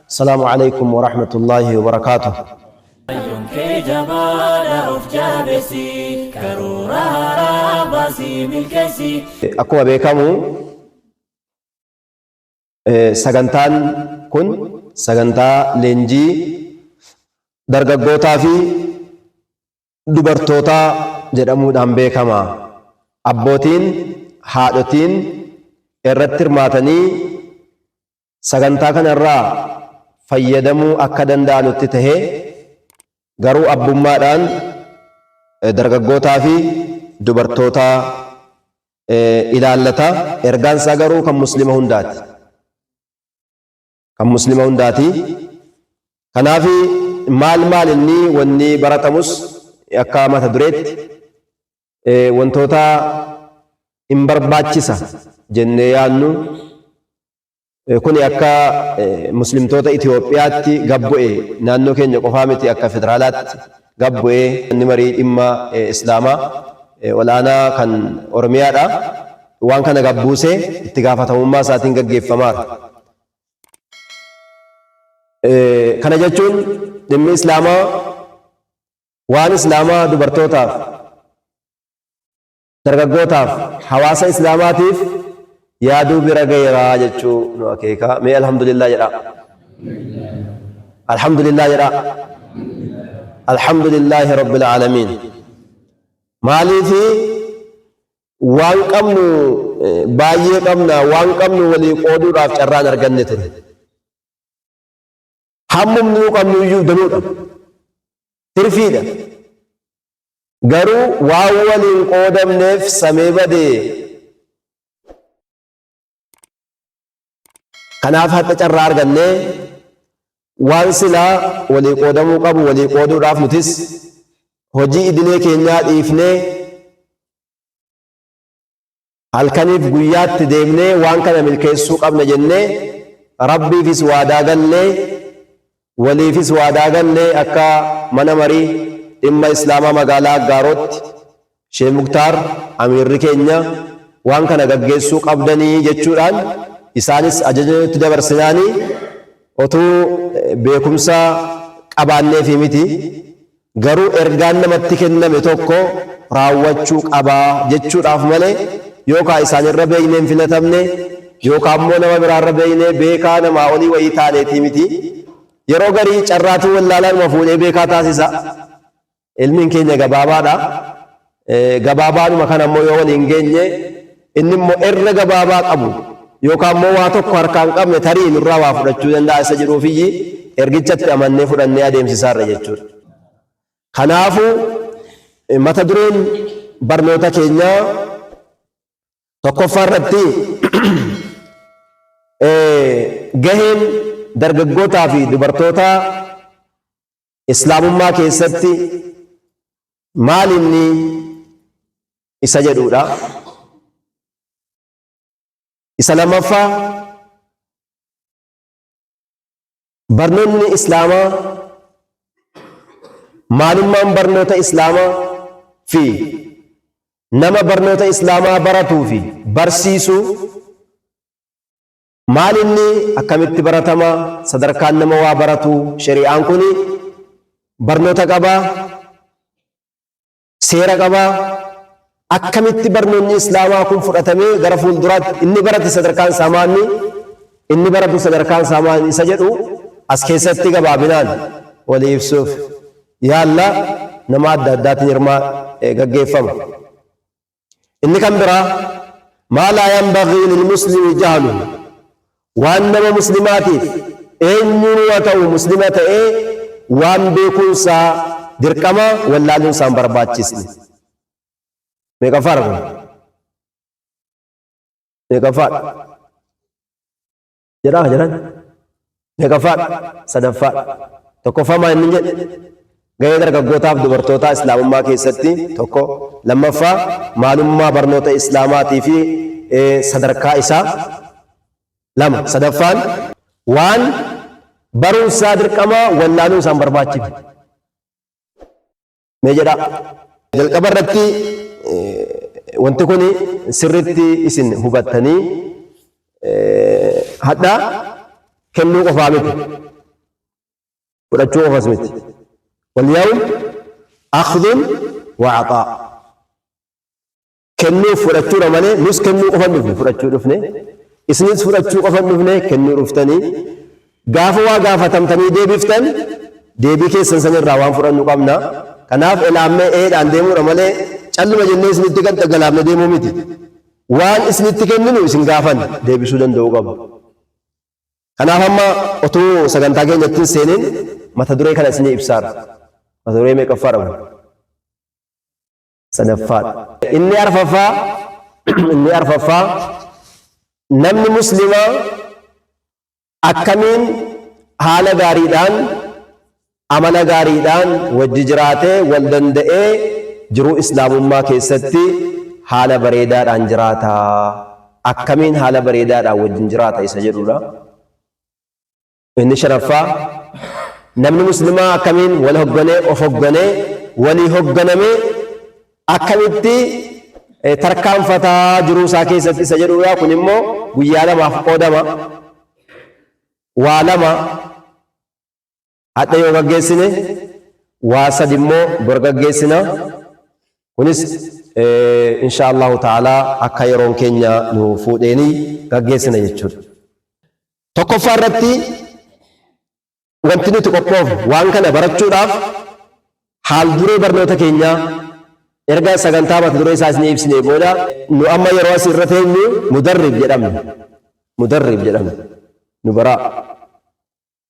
السلام عليكم ورحمة الله وبركاته. Kaayyoon kee jabaadha of jabeessi karoora haaraa baasii milkeessi. Akkuma beekamu sagantaan kun sagantaa leenjii dargaggootaa fi dubartootaa jedhamuudhaan beekama. Abbootiin, haadhotiin irratti hirmaatanii sagantaa kanarraa fayyadamuu akka danda'anutti tahee, garuu abbummaadhaan dargaggootaa fi dubartootaa ilaallata. Ergaan isaa garuu kan muslima hundaati. Kan muslima hundaati. Kanaaf maal maal inni wanni baratamus akka mata dureetti wantoota hin barbaachisa jennee yaadnu kuni akka muslimtoota Itoophiyaatti gabbu'e, naannoo keenya qofaa miti, akka federaalaatti gabbu'e. Inni marii dhimma islaamaa olaanaa kan Oromiyaadha. Waan kana gabbuusee itti gaafatamummaa isaatiin gaggeeffamaara. Kana jechuun dhimmi islaamaa, waan islaamaa dubartootaaf, dargaggootaaf, hawaasa islaamaatiif yaaduu bira gaheeraa jechuu nu akeeka. Mee alhamdulillah jedha. Alhamdulillah jedha. Alhamdulillahi rabbil aalamiin. Maaliifi waan qabnu baay'ee qabna, waan qabnu walii qooduudhaaf carraan arganne ture. Hammumni nu qabnu iyyuu danuudha. Tirfiidha. Garuu waan waliin qoodamneef samee badee. Kanaaf hadha carraa argannee waan silaa walii qoodamuu qabu walii qooduudhaaf nutis hojii idilee keenyaa dhiifnee halkaniif guyyaatti deemnee waan kana milkeessuu qabna jennee Rabbiifis waadaa gallee, waliifis waadaa gallee, akka mana marii dhimma Islaamaa magaalaa Aggaarootti Sheekh Muktaar amiirri keenya waan kana gaggeessuu qabdanii jechuudhaan isaanis ajaja nutti dabarsinaanii, otuu beekumsa qabaanneefii miti, garuu ergaan namatti kenname tokko raawwachuu qaba jechuudhaaf malee, yookaa isaanirra beeknee hin filatamne, yookaa immoo nama biraarra beeknee beekaa namaa olii wayii taaneetii miti. Yeroo garii carraatuu wallaalaanuma fuudhee beekaa taasisa. Ilmiin keenya gabaabaadha. Gabaabaadhuma kana immoo yoo waliin geenye, inni immoo irra gabaabaa qabu yookaan immoo waa tokko harkaan qabne tarii nurraa waa fudhachuu danda'a isa jedhuufiyyi ergichatti amannee fudhannee adeemsisaarra jechuudha. Kanaafuu mata dureen barnoota keenyaa tokkoffaa irratti gaheen dargaggootaa fi dubartootaa Islaamummaa keessatti maal inni isa jedhuudha. Isa lammaffaa, barnoonni Islaamaa, maalummaan barnoota Islaamaa fi nama barnoota Islaamaa baratuu fi barsiisu maal inni, akkamitti baratama, sadarkaan nama waa baratu, shari'aan kun barnoota qabaa, seera qabaa, akkamitti barnoonni Islaamaa kun fudhatamee gara fuulduraatti, inni barate sadarkaan isaa maanni, inni baratu sadarkaan isaa maanni isa jedhu as keessatti gabaabinaan walii ibsuuf yaalla. Nama adda addaatiin hirmaa gaggeeffama. Inni kan biraa, maa laa yanbaghii lilmuslimi jahlu, waan nama muslimaatiif eenyuun haa ta'u muslima ta'ee waan beekuunsaa dirqama, wallaaluun isaan barbaachisne. Meeqaffaadha kun? Meeqaffaadha? Jedhaa jedhan. Meeqaffaadha? Sadaffaadha. Tokkoffaa maal inni jedhe? Gahee dargaggootaaf dubartootaa Islaamummaa keessatti tokko. Lammaffaa, maalummaa barnoota Islaamaatii fi sadarkaa isaa. Lama. Sadaffaan, waan baruunsaa dirqamaa, wallaaluun isaan barbaachifne. Mee jedhaa. Jalqaba irratti wanti kun sirriitti isin hubattanii hadhaa Kennuu qofaa miti. Fudhachuu qofas miti. Walyawm akhdun wa axaa. Kennuuf fudhachuudha malee nus kennuu qofa hin dhufne, fudhachuu dhufne. Isinis fudhachuu qofa hin dhufne, kennuu dhuftanii. Gaafa waa gaafatamtanii deebiftan deebii keessan san irraa waan fudhannu qabna. Kanaaf elaammee eedhaan deemuudha malee calluma jennee isinitti gad dhagalaafne deemuu miti. Waan isinitti kenninu isin gaafanna deebisuu danda'uu qabna. Kanaaf amma otuu sagantaa keenyatti hin seenin mata duree kana isinii ibsaara. Mata duree meeqaffaadha kun? Sadaffaadha. Inni arfaffaa namni muslimaa akkamiin haala gaariidhaan, amala gaariidhaan wajji jiraatee, wal danda'ee, jiruu islaamummaa keessatti haala bareedaadhaan jiraata, akkamiin haala bareedaadhaan wajjin jiraata isa jedhudha. Inni shanaffaa namni muslimaa akkamiin wal hogganee, of hogganee, walii hogganamee akkamitti tarkaanfataa jiruu isaa keessatti isa jedhudha. Kun immoo guyyaa lamaaf qoodama. Waa lama hadha yoo gaggeessine, waa sadi immoo bor gaggeessina. Kunis insha Allahu ta'ala akka yeroon keenya nu fuudheenii gaggeessina jechuudha. Tokkoffaa irratti wanti nuti qophoofnu waan kana barachuudhaaf haal duree barnoota keenyaa erga sagantaa mata duree isaa isinii ibsinee booda, nu amma yeroo as irra teenyu mudarrib jedhamna. Mudarrib jedhamna. Nu baraa.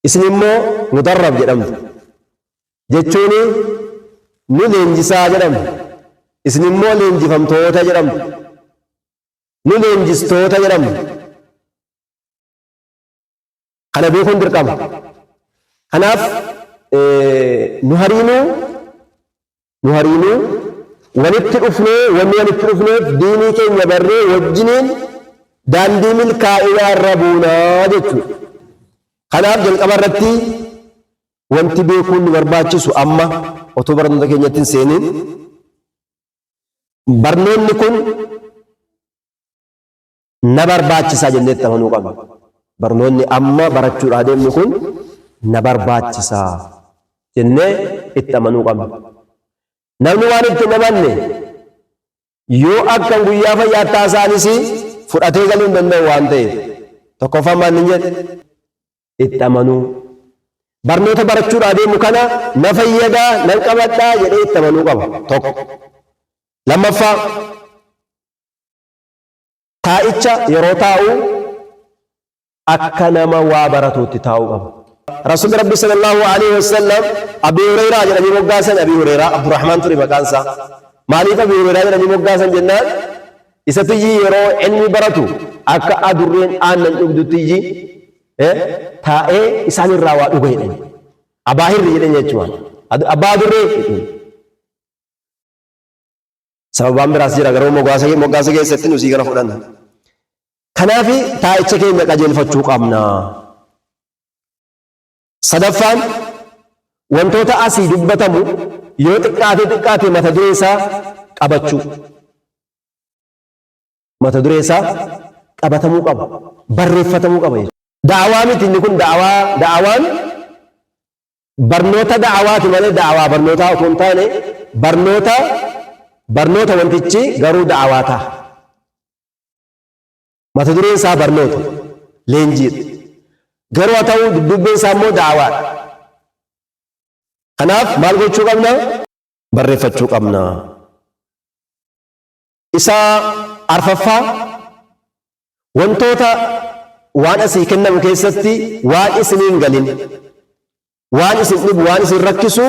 Isin immoo mudarrab jedhamtu. Jechuun nu leenjisaa jedhamna. Isin immoo leenjifamtoota jedhamtu. Nu leenjistoota jedhamna. Kana beekuun dirqama. Kanaaf nu hariinuu walitti dhufnee, wanni walitti dhufneef diinii keenya barree wajjiniin daandii milkaa'inaa irra buunaa jechuudha. Kanaaf jalqaba irratti wanti beekuun nu barbaachisu, amma otoo barnoota keenyatti hin seeniin, barnoonni kun na barbaachisaa jennee itti amanuu qabna. Barnoonni amma barachuudhaa deemnu kun na barbaachisaa jennee itti amanuu qabna. Namni waan itti hin amanne yoo akkan guyyaa fayyaa taasaanis fudhatee galuu hin danda'u waan ta'eef, tokkoffaan maal hin jedhe? Itti amanuu. Barnoota barachuudhaa deemu kana na fayyadaa, nan qabadhaa jedhee itti amanuu qaba. Tokko. Lammaffaa, taa'icha yeroo taa'u akka nama waa baratuutti taa'uu qaba. Rasuulli Rabbi sallallahu alaihi wasallam Abi Hureyraa jedhanii moggaasan. Abi Hureyraa Abdurrahmaan ture maqaan isaa. Maaliif Abi Hureyraa jedhanii moggaasan jennaan, isa tiyyi yeroo ilmi baratu akka adurreen aannan dhugdutti iyyi taa'ee isaan irraa waa dhuga jedhani. Abaa hirri jedhan jechuudha. Abbaa adurree jedhani. Sababaan biraas jira, garuu moggaasa keessatti nusii kana fudhanna. Kanaaf taa'icha keenya qajeelfachuu qabna. Sadaffaan, wantoota asii dubbatamu yoo xiqqaate xiqqaate mata duree isaa qabachuu. Mata duree isaa qabatamuu qaba. Barreeffatamuu qaba jechuudha. Da'awaa miti inni kun. Da'awaa, da'awaan barnoota da'awaati malee da'awaa barnootaa otoo hin taane, barnoota wantichi garuu da'awaa ta'a. Mata dureen isaa barnoota leenjiidha. Garuu haa ta'u, duddubbeen isaa immoo da'awaadha. Kanaaf maal gochuu qabna? Barreeffachuu qabna. Isa arfaffaa, wantoota waan asii kennamu keessatti waan isiniin galin, waan isin dhibu, waan isin rakkisu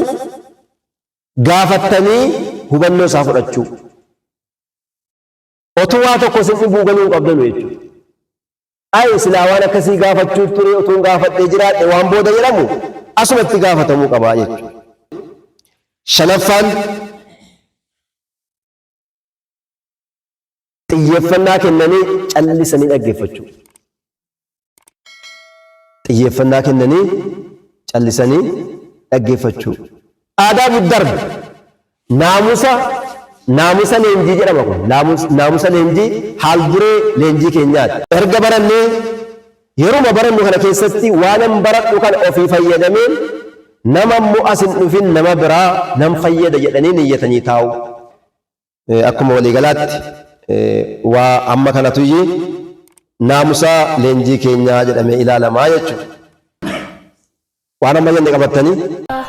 gaafattanii hubannoo isaa fudhachuu. Otuu waa tokko isin dhibuu galuu hin qabdanu jechuudha. Ay, silaa waan akkasii gaafachuuf ture, utuun gaafadhee jiraadhe waan booda jedhamu asumatti gaafatamuu qabaa jechuudha. Shanaffaan, xiyyeeffannaa kennanii callisanii dhaggeeffachuu. Xiyyeeffannaa kennanii callisanii dhaggeeffachuu. Aadaabu darbi naamusa leenjii jedhama kun. Naamusa leenjii haal duree leenjii keenyaati. Erga barannee Yeruma barannu kana keessatti waanan baradhu kana ofii fayyadameen nama immoo as hin dhufin nama biraa nan fayyada jedhanii niyyatanii taa'u. Akkuma waliigalaatti waa amma kanatuyyi naamusaa leenjii keenyaa jedhamee ilaalamaa jechuudha. Waan amma jenne qabattanii?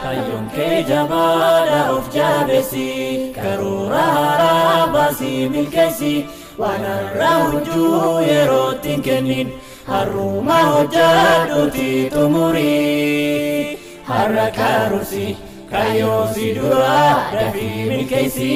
Kaayyoon kee jabaadha of jabeessi, karoora haaraa baasii milkeessi. Waan har'a hojjuu yerootti hin kennin, har'uma hojjadhuuti xumurii. Har'a karoorsi, kaayyoo si dura dafii milkeessi.